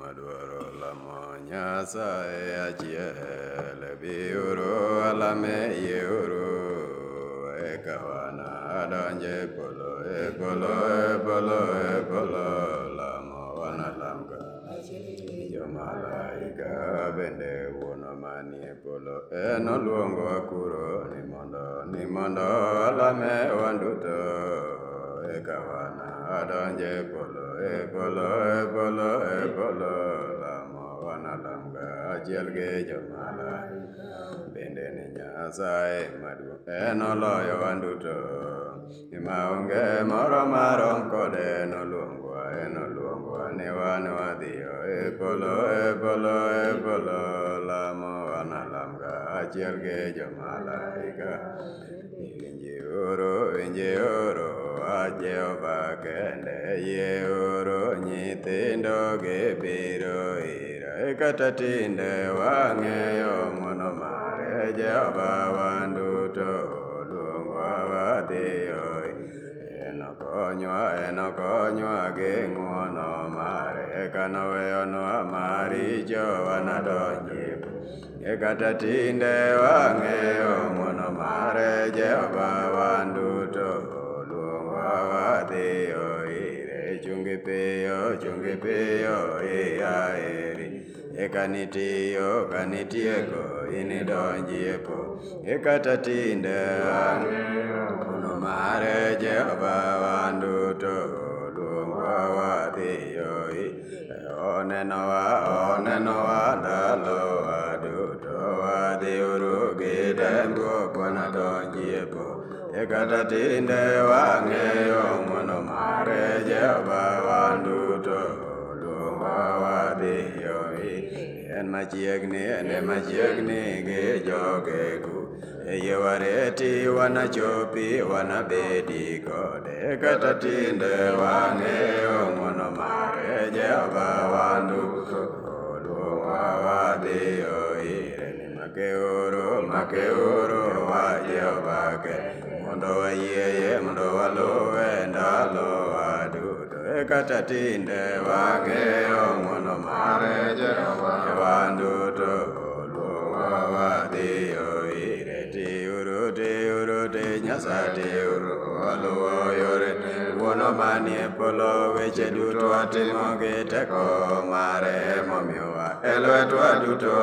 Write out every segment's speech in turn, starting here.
madwaro lamo Nyasaye achiel, biuru walame yieuru, eka wanadonj e polo, e polo, e polo, e polo, lamo wanalam ka. Jomalaika bende wuonwa manie polo en oluongowa kuro ni mondo walame wan duto eka wanadonj e polo, e polo, e polo, e polo, lamo wanalam kaachiel gi jomalaika bende ni Nyasaye maduong' en oloyo wan duto maonge moro marom kode en oluongowa ni wan wadhiyo e polo, e polo, e polo, lamo wanalam kaachiel gi jomalaika. Winjiuru, winjiuru wach Jehova kende, yieuru nyithindo gibiro ira, kata tinde wang'eyo ng'wono mare, Jehova wan duto oluongowa wadhiyo. Enokonywa gi ng'wono mare, eka noweyonwa maricho wanadonji. Kata tinde wang'eyo ng'wono mare, Jehova wan duto oluongowa wadhiyo ire. Chungi piyo ia eri, eka nitiyo kanitieko inidonji e polo. Kata tinde wang'eyo ng'wono mare, Jehova wan duto oluongowa wadhiyo ire. Onenowa, onenowa ndalowa duto, wadhiuru gi dembruok wanadonji e polo. Kata tinde wang'eyo ng'wono mare, Jehova wan duto oluongowa wadhiyo ire. En machiegni, en machiegni gi joge ku. E yie wareti wanachopi wanabedi kode. Kata tinde wang'eyo ng'wono mare, Jehova wan duto oluongowa wadhiyo ire. Ni makeuru, makeuru wach Jehova kende, mondo wayieye, mondo waluwe ndalowa duto. Kata tinde wang'eyo ng'wono mare, Jehova wan duto oluongowa wadhiyo ire. Tiuru, tiuru, tich Nyasaye tiuru, waluwo yore Wuonwa manie polo, weche duto watimo gi teko mare momiyowa e lwetwa duto.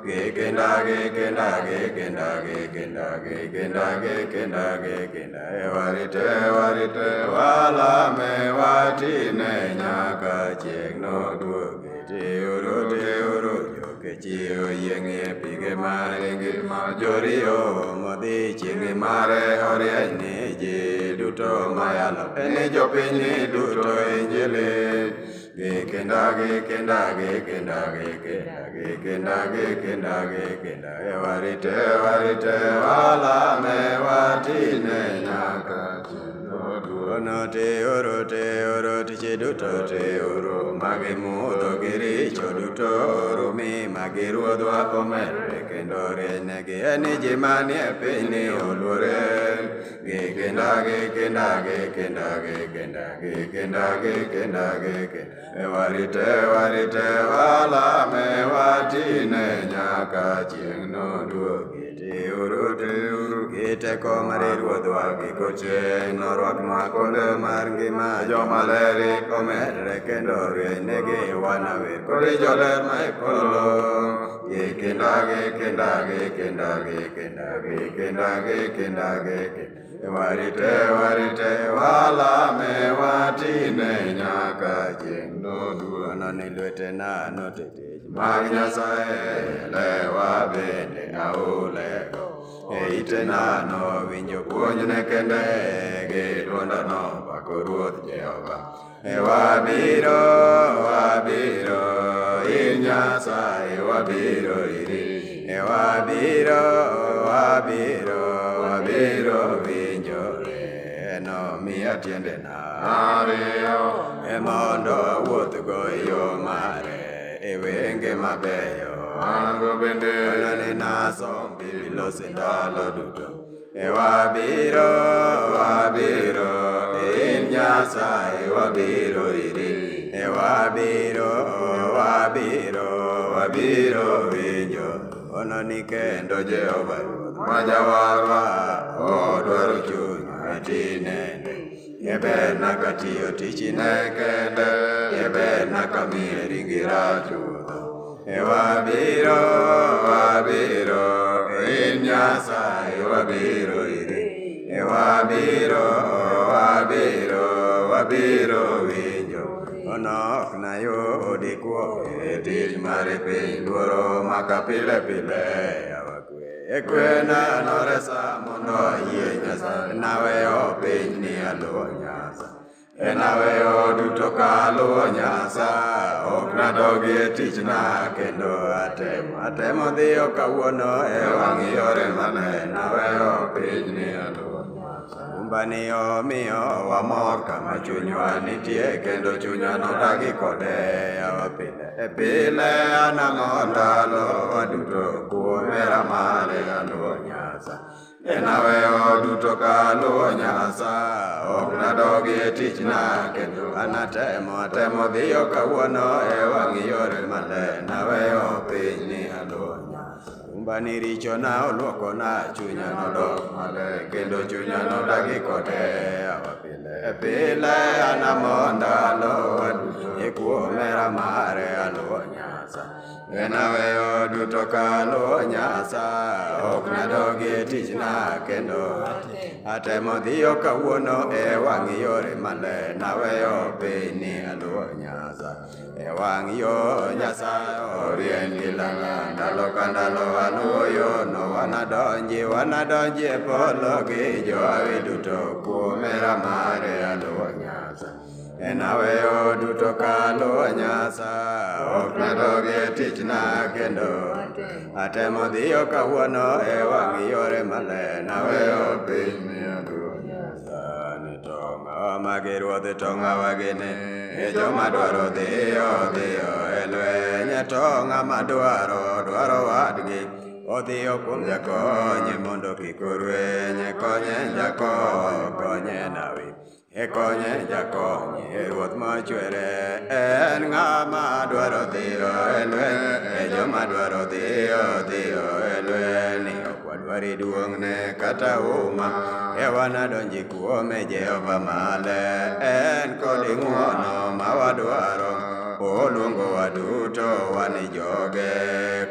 Gi kinda, gi kinda, gi kinda, gi kinda, gi kinda, gi kinda, gi kinda, e warite, warite, walame, watine nyaka chieng' noduogi. Tiuru, tiuru, jokechi oyieng' e pige mare ngima, joriyo modhi chieng' mare orieny ni ji duto mayalo ni jopiny duto injili. Gi kinda, gi kinda, gi kinda, gi kinda, gi kinda, gi kinda, gi kinda, e warite, warite, walame, watine nyaka chieng' noduogi. Tiuru, tiuru, tich duto tiuru, magi mudho gi richo duto rumi, magi Ruodhwa omedre kendo rienynegi en ni ji manie pinyni oluore. Gi kinda, gi kinda, gi kinda, gi kinda, gi kinda, gi kinda, gi kinda, e warite, warite, walame, watine nyaka chieng' noduogi. Tiuru, tiuru, gi teko mar Ruodhwa giko chieng' norwaknwa konde mar ngima, jomaler omedre kendo rienynegi wanawer kod joler ma e polo. Gi kinda, gi kinda, gi kinda, gi kinda, gi kinda, gi kinda, gi kinda, warite, warite, walame, watine nyaka chieng' noduogi. Ni lwetena note tich mag Nyasaye, lewa bende aolego. E itena nowinjo puonjne kende, gi dwonda nopako Ruoth Jehova. E wabiro, wabiro, ir Nyasaye wabiro iri. E wabiro, wabiro, wabiro winjore. Nomiya tiendena ariyo e mondo awuothgo e yo mare, e wenge mabeyo. An bende Onone nasom bibilos e ndalo duto. E wabiro, wabiro, in Nyasaye wabiro iri. E wabiro, wabiro, wabiro winjo ononi kendo Jehova Ruoth ma Jawarwa odwaro chunywa tinende. E berna katiyo tichne kende, e berna kamiye ringra chutho. E wabiro, wabiro, in Nyasaye wabiro iri. E wabiro, wabiro, wabiro winjo. Ono ok nayudi kwo e tich mar piny luoro maka pile pile yawa kwe. E kwena noresa mondo ayie Nyasaye naweyo piny ni aluwo Nyasaye. En aweyo duto kaluwo Nyasaye, ok nadogi e tichna kendo atemo. Atemo dhiyo kawuono e wang' yore maler, naweyo piny ni aluwo Nyasaye. Umbani omiyo wamor kama chunywa nitie kendo chunywa nodagi kode yawa pile. E pile anamor ndalo waduto kuom hera mare aluwo Nyasaye. En aweyo duto kaluwo Nyasaye, ok nadogi e tichna kendo anatemo, atemo dhiyo kawuono e wang' yore maler, naweyo piny ni aluwo Nyasaye. Umbani richona oluokona chunya nodok maler kendo chunya nodagi kode yawa pile. E pile anamor ndalo waduto e kuom hera mare aluwo Nyasaye. En aweyo duto kaluwo Nyasaye, ok nadogi e tichna kendo atemo dhiyo kawuono e wang' yore maler, naweyo piny ni aluwo Nyasaye. E wang' yo Nyasaye orieny gi lala, ndalo ka ndalo aluwo yono, wanadonji, wanadonji e polo gi johawi duto kuom hera mare aluwo Nyasaye. En aweyo duto kaluwo Nyasaye, ok nadogi e tichna kendo atemo dhiyo kawuono e wang' yore maler, naweyo piny ni aluwo Nyasaye. Ni tong'awa magi ruodh tong'awa gini, e joma dwaro dhiyo dhiyo e lweny, e tong'a madwaro dwaro wadgi. Odhiyo kuom jakony mondo kik orweny, konye jakony, konye nawi. E konye jakony, e ruoth mochwere, en ng'ama dwaro dhiyo e lweny, e joma dwaro dhiyo dhiyo e lweny. Ok wadwari duong'ne kata huma, e wanadonji kuome Jehova maler, en kod ng'wono ma wadwaro. Oluongowa duto wan joge,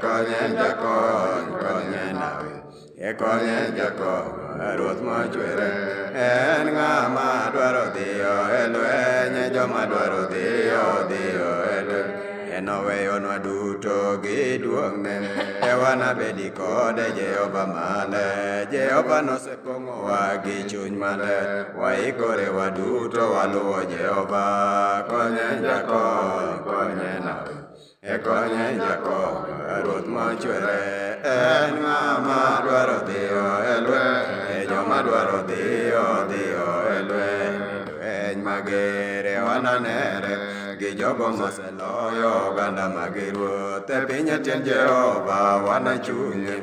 konye jakony, konye nawi. E konye jakony, ruoth mochwere, en ng'ama dwaro dhiyo e lweny, joma dwaro dhiyo dhiyo e lweny. En oweyonwa duto gi duong'ne, e wanabedi kode Jehova maler. Jehova nosepong'owa gi chuny maler, waikore waduto waluwo Jehova. Konye jakony, konye nawi. E konye jakony, ruoth mochwere, en ng'ama dwaro dhiyo e lweny, e joma dwaro dhiyo dhiyo e lweny. Lweny magere wananere gi jogo moseloyo oganda mag ruoth. E piny e tiend Jehova wanachung'e,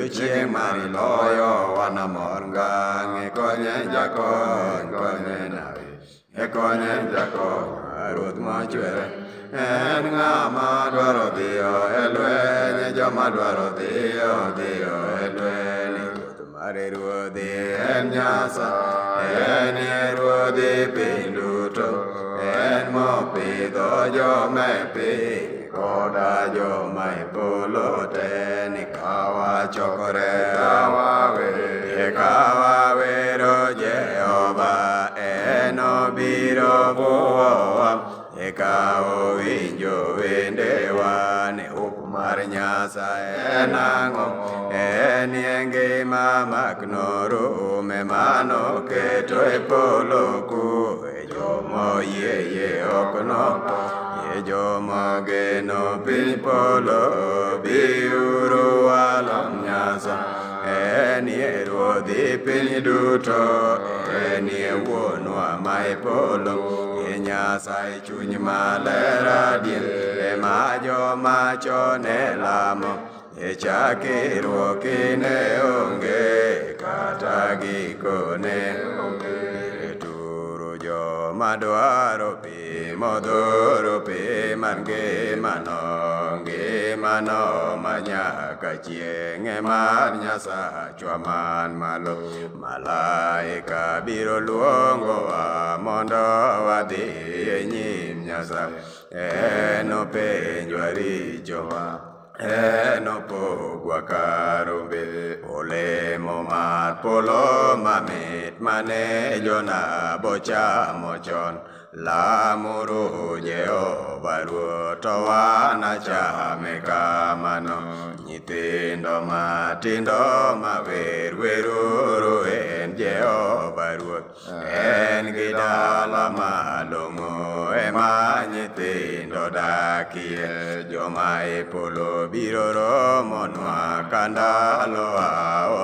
chieng' mar loyo wanamor ngang'. E konye jakony, konye nawi. E konye jakony, ruoth mochwere, en ng'ama dwaro dhiyo e lweny, joma dwaro dhiyo dhiyo e lweny. Ruoth mar ruodhi en Nyasaye, en e ruodhi piny duto, en mopidho joma e piny koda joma e polo te. Ni kawachokore, kawawero Jehova, en obiro buowa, eka owinjo wendewa. Ni hope mar Nyasaye en ang'o? En e ngima mak norume manoketo e polo kue. Jomoyie yie ok notho, e joma geno piny polo, biuru walom Nyasaye. En e ruodhi piny duto, en e wuonwa ma e polo. E Nyasaye chuny maler adier, ema joma chon ne lamo. E chakruok ne onge kata gikone onge. Turo joma dwaro pi Modhuru pi mar ngimano, ngimano manyaka chieng' e mar Nyasachwa man malo. Malaika biro luongowa mondo wadhi e nyim Nyasaye. Enopenjwa richowa, enopogwa ka rombe. Olemo mar polo mamit mane jonabo chamo chon. Lamuru Jehova Ruoth to wanachame kamano. Nyithindo matindo mawer weruru en Jehova Ruoth. En gi dala malong'o ema nyithindo dakie. Joma e polo biro romonwa ka ndalowa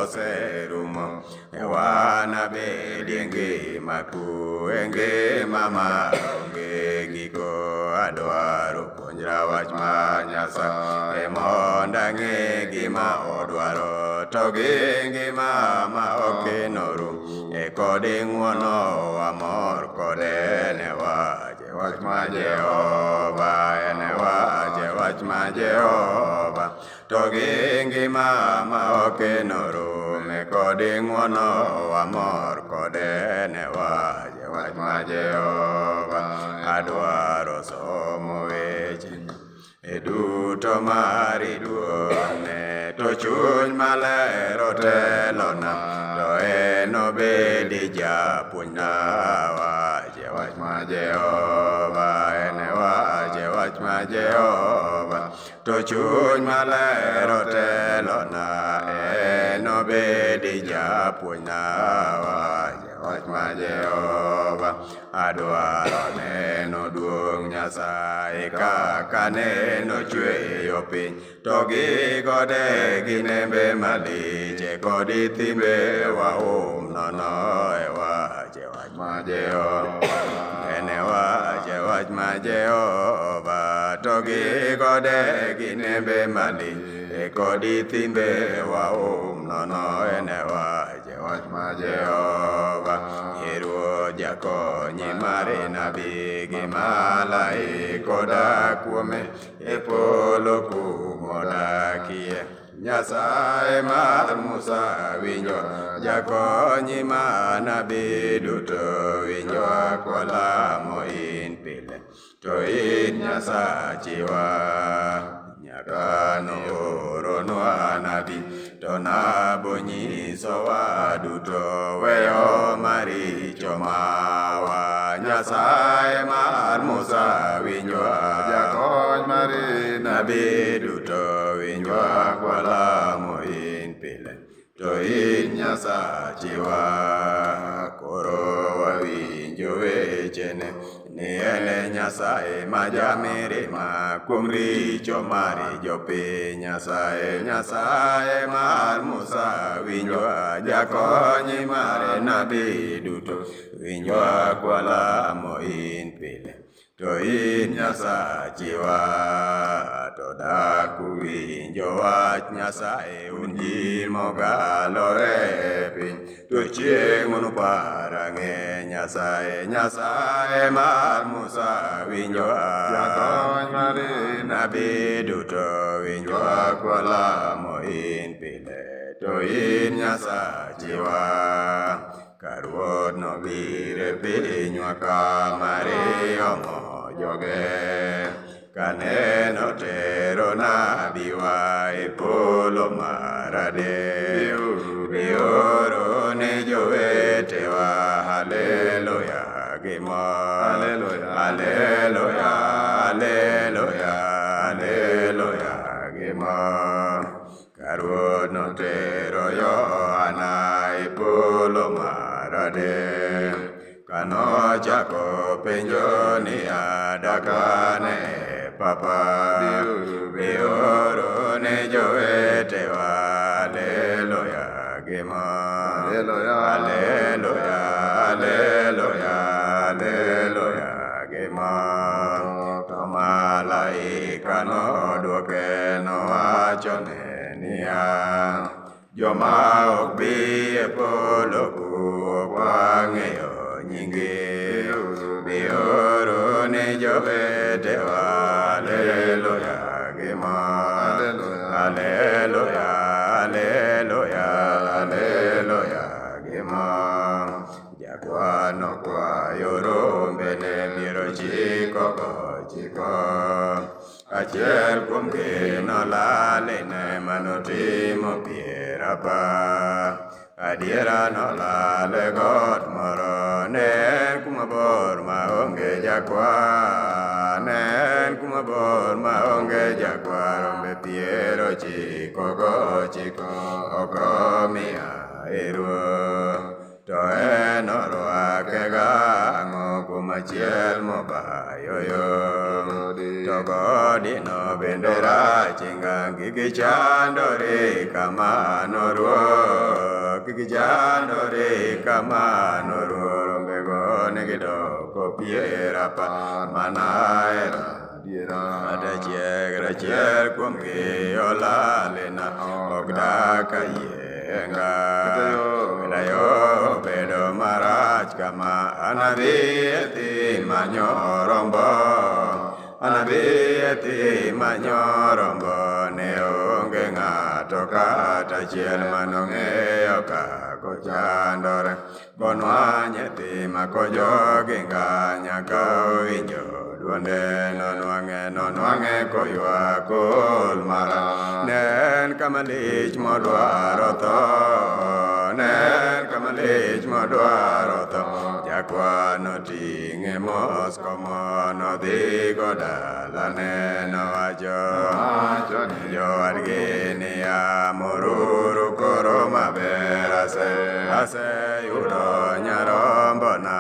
oserumo. Wanabedie ngima kue, ngima maonge giko. Adwaro puonjra wach mar Nyasaye mondo ang'e gima odwaro. To gi ngima ma ok enorum, e kod ng'wono wamor kode ne wach wach ma Jehova en wach wach ma Jehova. To gi ngima ma ok enorum, e kod ng'wono wamor kode ne wach wach ma Jehova. Adwaro somo weche e duto mari duong'ne, to chuny maler otelona, to enobedi japuonjna. Wach wach ma Jehova en wach wach ma Jehova, to chuny maler otelona, enobedi japuonjna. Wach wach ma Jehova. Adwaro neno duong' Nyasaye kaka neno chweyo piny, to gi gode gi nembe malich kod thimbe waum nono e wach wach ma Jehova. En e wach wach ma Jehova, to gi gode gi nembe malich kod thimbe waum nono en e wach wach ma Jehova. E Ruoth jakonyi mare nabi gi malaika odak kuome e polo kumodakie. Nyasaye mar Musa winjwa, jakonyi mar nabi duto winjwa kwalamo in pile. To in Nyasachiwa, nyaka nooronwa nabi, to nabo nyisowa duto weyo maricho mawa. Nyasaye mar Musa winjwa, Jakony mari nabi duto winjwa kwalamo in pile. To in Nyasachiwa, koro wawinjo wechene ni en e Nyasaye ma jamirima kuom richo mar jopiny. Nyasaye, Nyasaye mar Musa winjwa, jakonyi mare nabi duto winjwa kwalamo in pile. To in Nyasachiwa, to dak uwinjo wach Nyasaye un ji mogalore e piny. To chieng' unupar ang'e Nyasaye, Nyasaye mar Musa winjwa. Jakony mari Nabi duto winjwa kwalamo in pile. To in Nyasachiwa, ka Ruoth nobiro e pinywa ka Maria joge. Kaneno tero nabiwa e polo mar adek. Bioro ne jowetewa, haleluya gi mor. Haleluya. Haleluya, haleluya, haleluya gi mor. Ka Ruoth notero Yohana e polo mar adek. Kanochako penjo niya, dakane papa. Bioro ne jowetewa, haleluya gi mor. Haleluya. Haleluya, haleluya, haleluya gi mor. To malaika nodwoke nowachone niya, joma ok bi e polo ku ok wang'eyo nyingi. Biuru ni jowetewa, Alleluia gimor. Alleluia, Alleluia, Alleluia gimor. Jakwano kwayo rombene 90 gochiko. Achiel kuomgi nolal e manotimo 70. Adiera nolal e got moro, ne en kuma bor maonge jakwath, ne en kuma bor maonge jakwath. Rombe 99 ok omiya e Ruoth. To en orwake gang'o kuom achiel mobayo yo. To godino bende rach ngang' kik ichandori kamano Ruoth, kik ichandori kamano Ruoth. Rombego ne gidoko 70 mana hero. Kata achiel kuomgi olalna ok dak ayienga. Kata yo bedo marach kama anadhi e thim manyo rombo. Anadhi e thim manyo rombo ne onge ng'ato kata achiel manong'eyo kaka ochandore. Konwanye thim kojogi nga nyaka owinjo duonde nonwang'e nonwang'e koywak kool mara. Ne en kama lich modwaro tho, ne en kama lich modwaro tho. Jakwath noting'e mos komono odhigo dalane nowacho jowadgi niya moruru koro maber aseyudo nyarombona.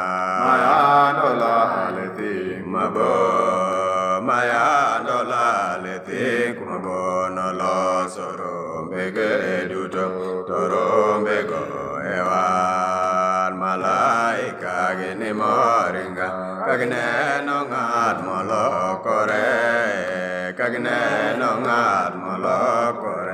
Mabor mayando lal e thim kuma bor noloso rombege duto to rombego e wan. Malaika gini moringa ka gineno ng'at molokore, ka gineno ng'at molokore.